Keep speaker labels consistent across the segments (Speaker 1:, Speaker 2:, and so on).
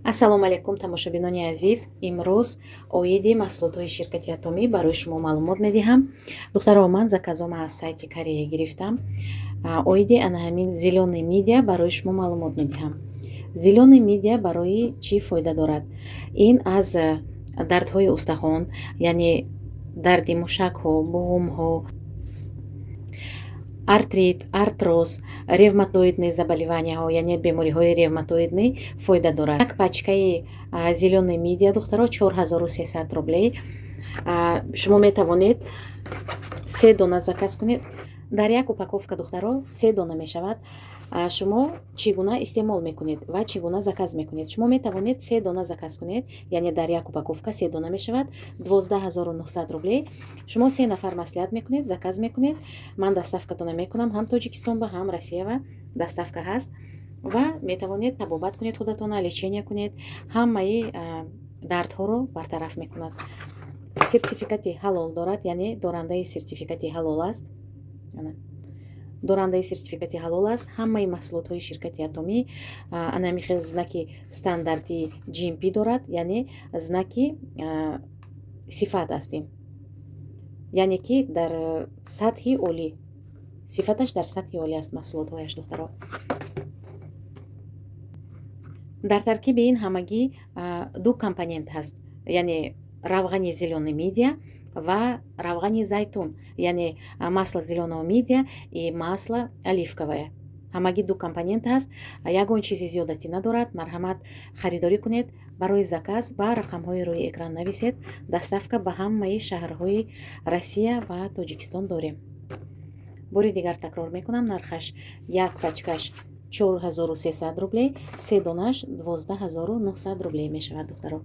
Speaker 1: Ассалому алайкум, тамошобинони азиз! Имрӯз оиди маҳсулотҳои ширкати Атомӣ барои шумо маълумот медиҳам. Духтаро, ман заказома аз сайти Корея гирифтам. Оиди ана ҳамин зелёный мидия барои шумо маълумот медиҳам. Зелёный мидия барои чӣ фоида дорад? Ин аз дардҳои устахон, яъне дарди мушакҳо, буғумҳо, артрит, артроз, ревматоидные заболеванияҳо, яъне бемориҳои ревматоидный фоида дорад. Як пачкаи зелёный мидия, духтаро, 4300 рублей. Шумо метавонед се дона заказ кунед. Дар як упаковка, духтаро, се дона мешавад. Шумо чӣ гуна истеъмол мекунед ва чӣ гуна заказ мекунед? Шумо метавонед се дона заказ кунед, яъне дар як упаковка се дона мешавад, 12 900 рублей. Шумо се нафар маслиҳат мекунед, заказ мекунед, ман доставкатона мекунам. Ҳам Тоҷикистон ба, ҳам Россиява доставка ҳаст ва метавонед табобат кунед худатона, лечение кунед. Ҳамаи дардҳоро бартараф мекунад. Сертификати ҳалол дорад, яъне дорандаи сертификати ҳалол аст, дорандаи сертификати ҳалол аст. Ҳамаи маҳсулотҳои ширкати Атомӣ анами хел знаки стандарти GMP дорад, яъне знаки сифат аст ин, яъне ки дар сатҳи олӣ, сифаташ дар сатҳи олӣ аст маҳсулотҳояш. Духтаро, дар таркиби ин ҳамагӣ ду компонент ҳаст, яъне равғани зелёный мидия ва равғани зайтун, яъне масло зелёного мидия и масло оливковое. Ҳамагӣ ду компонент ҳаст, ягон чизи зиёдатӣ надорад. Марҳамат, харидорӣ кунед. Барои заказ ба рақамҳои рӯи экран нависед. Доставка ба ҳамаи шаҳрҳои Россия ва Тоҷикистон дорем. Бори дигар такрор мекунам, нархаш: як пачкаш 4300 рублей, се донаш 12 900 рублей мешавад. Духтаро,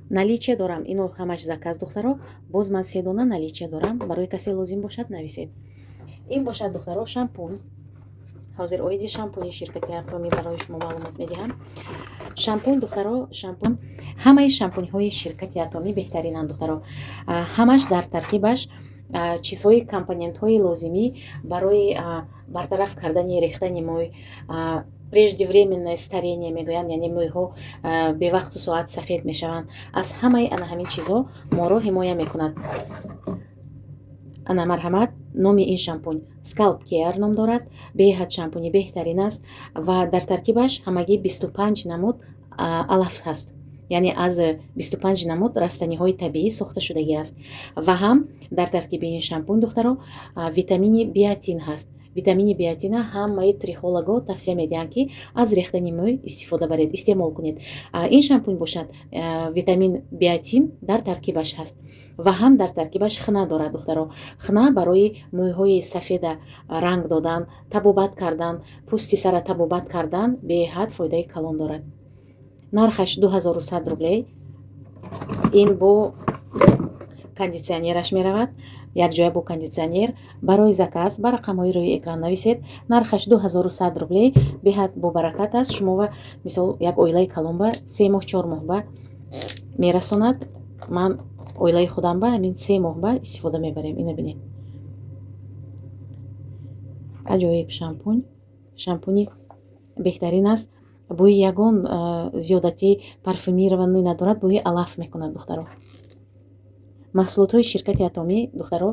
Speaker 1: наличие дорам. Ино ҳамаш заказ, духтаро. Боз ман се дона наличие дорам. Барои касе лозим бошад, нависед. Ин бошад, духтаро, шампун. Ҳозир оиди шампуни ширкати Атомӣ барои шумо маълумот медиҳам. Шампунь, духтаро, шампун. Ҳамаи шампуньҳои ширкати Атомӣ беҳтаринанд, духтаро. Ҳамаш дар таркибаш чизҳои, компонентҳои лозимӣ барои бартараф кардани рехтани мӯй, преждевременное старение мегӯянд, яъне мӯйҳо бевақту соат сафед мешаванд, аз ҳамаи ана ҳамин чизҳо моро ҳимоя мекунад. Ана, марҳамат, номи ин шампунь Scalp Care ном дорад. Беҳад шампуни беҳтарин аст ва дар таркибаш ҳамагӣ 25 намуд алаф ҳаст, яъне аз 25 намуд растаниҳои табиӣ сохта шудагӣ аст. Ва ҳам дар таркиби ин шампунь, духтаро, витамини биотин ҳаст. Витамини биотина ҳамаи трихолого тавсия медиҳанд, ки аз рехтани мӯй истифода баред, истеъмол кунед. Ин шампунь бошад, витамин биотин дар таркибаш ҳаст ва ҳам дар таркибаш хна дорад. Духтаро, хна барои мӯйҳои сафеда ранг додан, табобат кардан, пӯсти сара табобат кардан беҳад фоидаи калон дорад. Нархаш 2100 рублей. Ин бо кондитсионераш меравад, якҷоя бо кондитсионер. Барои заказ ба рақамҳои рӯи экран нависед. Нархаш 2100 рублей. Беҳад бобаракат аст. Шумо, мисол, як оилаи калонба 3 моҳ, 4 моҳ ба мерасонад. Ман оилаи худам ба ҳамин 3 моҳ ба истифода мебарем. Ина бинед, аҷоиб шампунь, шампуни беҳтарин аст. Бӯи ягон зиёдатӣ, парфюмированный надорад, бӯи алаф мекунад. Духтаро, маҳсулотҳои ширкати Атомӣ, духтаро,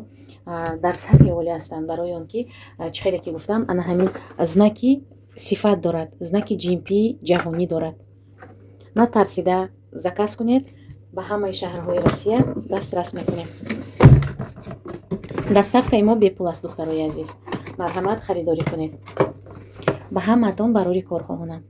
Speaker 1: дар сатҳи олӣ ҳастанд, барои он ки, чӣ хеле ки гуфтам, ана ҳамин знаки сифат дорад, знаки GMP ҷаҳонӣ дорад. Натарсида заказ кунед. Ба ҳамаи шаҳрҳои Россия дастрас мекунем. Доставкаи мо бепул аст. Духтарои азиз, марҳамат, харидорӣ кунед. Ба ҳамаатон барори кор хоҳонам.